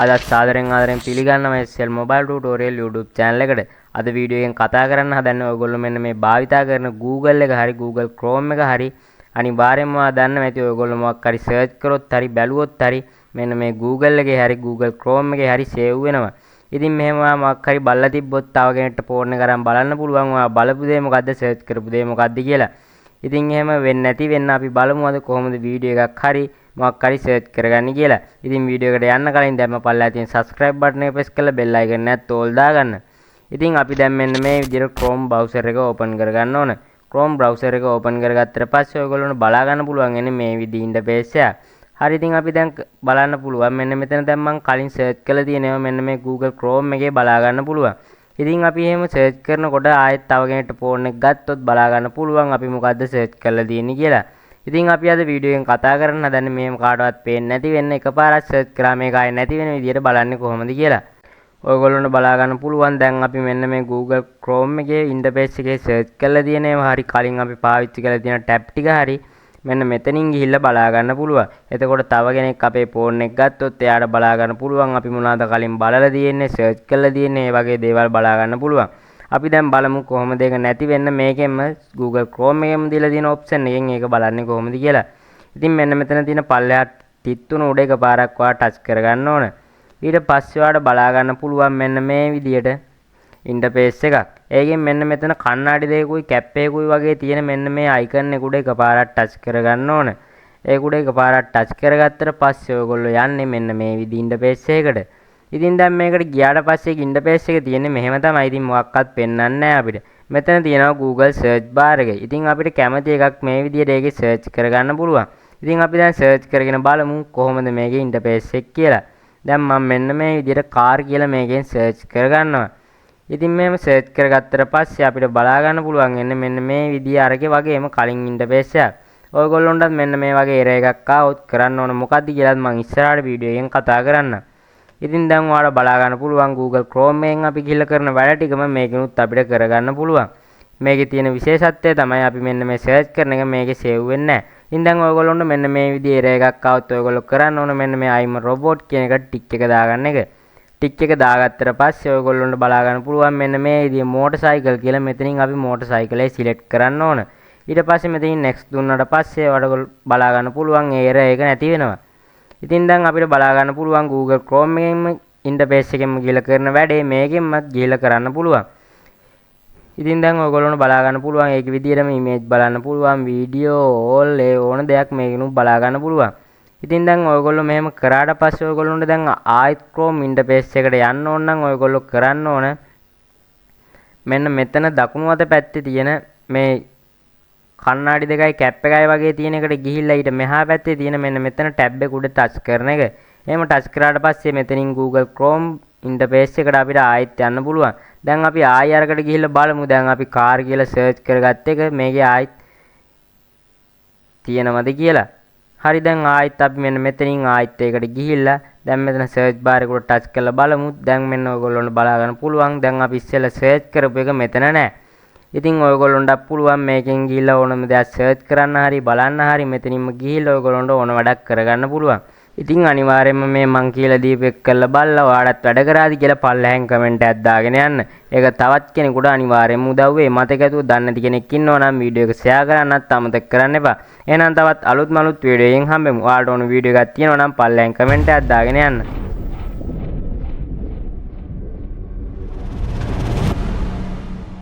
අද සාදරයෙන් ආදරෙන් පිළිගන්නවා SL Mobile Tutorial YouTube channel එකට. අද වීඩියෝ එකෙන් කතා කරන්න හදන්නේ ඔයගොල්ලෝ මෙන්න මේ භාවිතා කරන Google එක හරි Google Chrome එක හරි අනිවාර්යෙන්ම ඔයා දන්නවා ඇති. ඔයගොල්ලෝ මොකක් හරි සර්ච් කරොත් හරි බැලුවොත් හරි මෙන්න මේ Google එකේ හරි Google Chrome එකේ හරි සේව් වෙනවා. ඉතින් මෙහෙම ඔයා මොකක් හරි බලලා තිබ්බොත් තව කෙනෙක්ට ෆෝන් එක අරන් බලන්න පුළුවන් ඔයා බලපු දේ මොකද්ද, සර්ච් කරපු දේ මොකද්ද කියලා. ඉතින් එහෙම වෙන්නේ නැති වෙන්න අපි බලමු අද කොහොමද වීඩියෝ එකක් හරි මොකක් හරි සර්ච් කරගන්නේ කියලා. ඉතින් වීඩියෝ එකට යන්න කලින් දැන්ම පල්ලෙහා තියෙන subscribe button එක ප්‍රෙස් කරලා bell icon එකත් ඕල් දාගන්න. ඉතින් අපි දැන් මෙන්න මේ විදිහට Chrome browser එක ඕපන් කරගන්න ඕන. Chrome browser එක ඕපන් කරගත්තට පස්සේ ඔයගොල්ලන්ට බලා ගන්න පුළුවන් එන්නේ මේ විදිහ ඉන්ටර්ෆේස් එකක්. හරි, ඉතින් අපි දැන් බලන්න පුළුවන් මෙන්න මෙතන දැන් මං කලින් සර්ච් කරලා තියෙන ඒවා මෙන්න මේ Google Chrome එකේ බලා ගන්න පුළුවන්. ඉතින් අපි එහෙම සර්ච් කරනකොට ආයෙත් තව කෙනෙක්ට ෆෝන් එක ගත්තොත් බලා ගන්න පුළුවන් අපි මොකද්ද සර්ච් කරලා තියෙන්නේ කියලා. ඉතින් අපි අද වීඩියෝ එකෙන් කතා කරන්න හදන්නේ මෙහෙම කාටවත් පේන්නේ නැති වෙන්න එකපාරක් සර්ච් කරා මේක ආයෙ නැති වෙන විදියට බලන්නේ කොහොමද කියලා. ඔයගොල්ලන්ට බලා ගන්න පුළුවන් දැන් අපි මෙන්න මේ Google Chrome එකේ ඉන්ටර්ෆේස් එකේ සර්ච් කරලා තියෙන ඒවා හරි කලින් අපි පාවිච්චි කරලා තියෙන ටැබ් ටික හරි මෙන්න මෙතනින් ගිහිල්ලා බලා ගන්න පුළුවන්. එතකොට තව කෙනෙක් අපේ ෆෝන් එක ගත්තොත් එයාට බලා ගන්න පුළුවන් අපි මොනවද කලින් බලලා තියෙන්නේ, සර්ච් කරලා තියෙන්නේ, ඒ වගේ දේවල් බලා ගන්න පුළුවන්. අපි දැන් බලමු කොහොමද ඒක නැති වෙන්න මේකෙන්ම Google Chrome එකෙන්ම දීලා තියෙන ඔප්ෂන් එකෙන් ඒක බලන්නේ කොහොමද කියලා. ඉතින් මෙන්න මෙතන තියෙන පල්ලෙහා තිත් තුන උඩ එකපාරක් ඔයා ටච් කරගන්න ඕන. ඊට පස්සේ ඔයාට බලා ගන්න පුළුවන් මෙන්න මේ විදියට ඉන්ටර්ෆේස් එකක්. ඒකෙන් මෙන්න මෙතන කණ්ණාඩි දෙකකුයි කැප් එකකුයි වගේ තියෙන මෙන්න මේ අයිකන් එක උඩ එකපාරක් ටච් කරගන්න ඕන. ඒක උඩ එකපාරක් ටච් කරගත්තට පස්සේ ඔයගොල්ලෝ යන්නේ මෙන්න මේ විදිහ ඉන්ටර්ෆේස් එකකට. ඉතින් දැන් මේකට ගියාට පස්සේ ඒක ඉන්ටර්ෆේස් එක තියෙන්නේ මෙහෙම තමයි. ඉතින් මොකක්වත් පෙන්වන්නේ නැහැ අපිට. මෙතන තියෙනවා Google search bar එක. ඉතින් අපිට කැමති එකක් මේ විදිහට ඒකේ සර්ච් කරගන්න පුළුවන්. ඉතින් අපි දැන් සර්ච් කරගෙන බලමු කොහොමද මේකේ ඉන්ටර්ෆේස් එක කියලා. දැන් මම මෙන්න මේ විදිහට කාර් කියලා මේකෙන් සර්ච් කරගන්නවා. ඉතින් මෙහෙම සර්ච් කරගත්තට පස්සේ අපිට බලා ගන්න පුළුවන් එන්නේ මෙන්න මේ විදිය අරගේ වගේම කලින් ඉන්ටර්ෆේස් එකක්. ඔයගොල්ලොන්ටත් මෙන්න මේ වගේ එරර් එකක් ආවොත් කරන්න ඕන මොකද්ද කියලාත් මම ඉස්සරහට වීඩියෝ එකෙන් කතා කරන්නම්. ඉතින් දැන් ඔයාලා බලා ගන්න පුළුවන් Google Chrome එකෙන් අපි ගිහිල්ලා කරන වැඩ ටිකම මේකෙනුත් අපිට කරගන්න පුළුවන්. මේකේ තියෙන විශේෂත්වය තමයි අපි මෙන්න මේ සර්ච් කරන එක මේකේ සේව් වෙන්නේ නැහැ. ඉතින් දැන් ඔයගොල්ලොන්ට මෙන්න මේ විදිහේ එරර් එකක් ආවොත් ඔයගොල්ලෝ කරන්න ඕන මෙන්න මේ I'm a robot කියන එක ටික් එක දාගන්න එක. ටික් එක දාගත්තට පස්සේ ඔයගොල්ලොන්ට බලා ගන්න පුළුවන් මෙන්න මේ විදිහේ මෝටර් සයිකල් කියලා. මෙතනින් අපි මෝටර් සයිකලේ සිලෙක්ට් කරන්න ඕන. ඊට පස්සේ මෙතනින් next දුන්නාට පස්සේ ඔයාලට බලා ගන්න පුළුවන් ඒ එරර් එක නැති වෙනවා. ඉතින් දැන් අපිට බලා ගන්න පුළුවන් Google Chrome එකෙන්ම ඉන්ටර්ෆේස් එකෙන්ම ගිහලා කරන වැඩේ මේකෙන්ම ගිහලා කරන්න පුළුවන්. ඉතින් දැන් ඔයගොල්ලොන්ට බලා ගන්න පුළුවන් ඒක විදිහටම ඉමේජ් බලන්න පුළුවන්, වීඩියෝ ඕල් ඒ ඕන දෙයක් මේකෙනුත් බලා ගන්න පුළුවන්. ඉතින් දැන් ඔයගොල්ලෝ මෙහෙම කරාට පස්සේ ඔයගොල්ලොන්ට දැන් ආයෙත් Chrome interface එකට යන්න ඕන නම් ඔයගොල්ලෝ කරන්න ඕන මෙන්න මෙතන දකුණු අත පැත්තේ තියෙන මේ කණ්ණාඩි දෙකයි කැප් එකයි වගේ තියෙන එකට ගිහිල්ලා ඊට මෙහා පැත්තේ තියෙන මෙන්න මෙතන ටැබ් එක උඩ ටච් කරන එක. එහෙම ටච් කරාට පස්සේ මෙතනින් Google Chrome interface එකට අපිට ආයෙත් යන්න පුළුවන්. දැන් අපි ආයෙ අරකට ගිහිල්ලා බලමු. දැන් අපි කාර් කියලා සර්ච් කරගත්ත එක මේකේ ආයෙත් තියෙනවද කියලා. හරි, දැන් ආයෙත් අපි මෙන්න මෙතනින් ආයෙත් ඒකට ගිහිල්ලා දැන් මෙතන සර්ච් බාර් එක උඩ ටච් කරලා බලමු. දැන් මෙන්න ඔයගොල්ලන්ට බලා ගන්න පුළුවන්. දැන් අපි ඉස්සෙල්ලා සර්ච් කරපු එක මෙතන නෑ. ඉතින් ඔයගොල්ලන්ටත් පුළුවන් මේකෙන් ගිහිල්ලා ඕනම දෙයක් සර්ච් කරන්න හරි බලන්න හරි මෙතනින්ම ගිහිල්ලා ඔයගොල්ලන්ට ඕන වැඩක් කරගන්න පුළුවන්. ඉතින් අනිවාර්යයෙන්ම මේ මං කියලා දීපු එක කරලා බලලා ඔයාලත් වැඩ කරාද කියලා පල්ලෙහෙන් කමෙන්ට් එකක් දාගෙන යන්න. ඒක තවත් කෙනෙකුට අනිවාර්යයෙන්ම උදව් වෙයි. මතක ඇතුව දන්නේ නැති කෙනෙක් ඉන්නවා නම් වීඩියෝ එක ෂෙයා කරන්නත් අමතක කරන්න එපා. එහෙනම් තවත් අලුත්ම අලුත් වීඩියෝ එකකින් හම්බෙමු. ඔයාලට ඕන වීඩියෝ එකක් තියෙනවා නම් පල්ලෙහෙන් කමෙන්ට් එකක් දාගෙන යන්න.